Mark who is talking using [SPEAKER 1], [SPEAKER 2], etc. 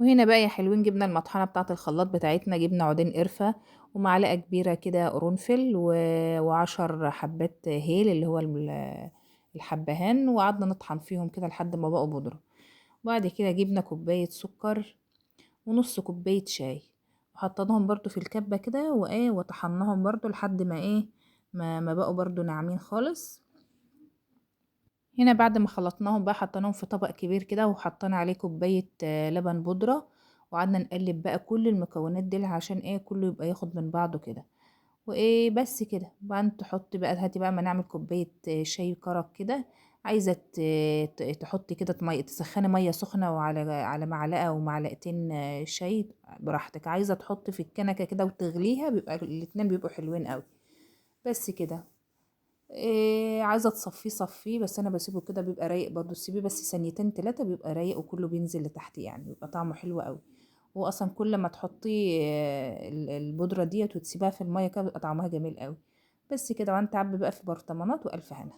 [SPEAKER 1] وهنا بقى يا حلوين جبنا المطحنة بتاعة الخلاط بتاعتنا، جبنا عودين قرفة ومعلقة كبيرة كده قرنفل و10 حبات هيل اللي هو الحبهان، وقعدنا نطحن فيهم كده لحد ما بقوا بودرة. وبعد كده جبنا كوباية سكر ونص كوباية شاي، وحطيناهم برضو في الكبة كده وطحناهم برضو لحد ما ايه ما بقوا برضو ناعمين خالص. هنا بعد ما خلطناهم بقى حطيناهم في طبق كبير كده، وحطينا عليه كوباية لبن بودرة، وقعدنا نقلب بقى كل المكونات دي عشان كله يبقى ياخد من بعضه كده. وايه بس كده. وبعدين تحطي بقى، هاتي بقى ما نعمل كوباية شاي كرك كده، عايزة تحطي كده تسخني مية سخنة وعلى معلقة ومعلقتين شاي براحتك. عايزة تحطي في الكنكة كده وتغليها، بيبقى الاتنين بيبقوا حلوين قوي. بس كده. عايزة تصفيه صفيه، بس انا بسيبه كده بيبقى رايق برضو، سيبيه بس ثانيتين تلاتة بيبقى رايق وكله بينزل لتحت، بيبقى طعمه حلو قوي. هو اصلا كل ما تحطيه البودرة ديت وتسيبها في المية كده بيبقى طعمها جميل قوي. بس كده. وانت عبي بقى في برطمانات، والف هنا.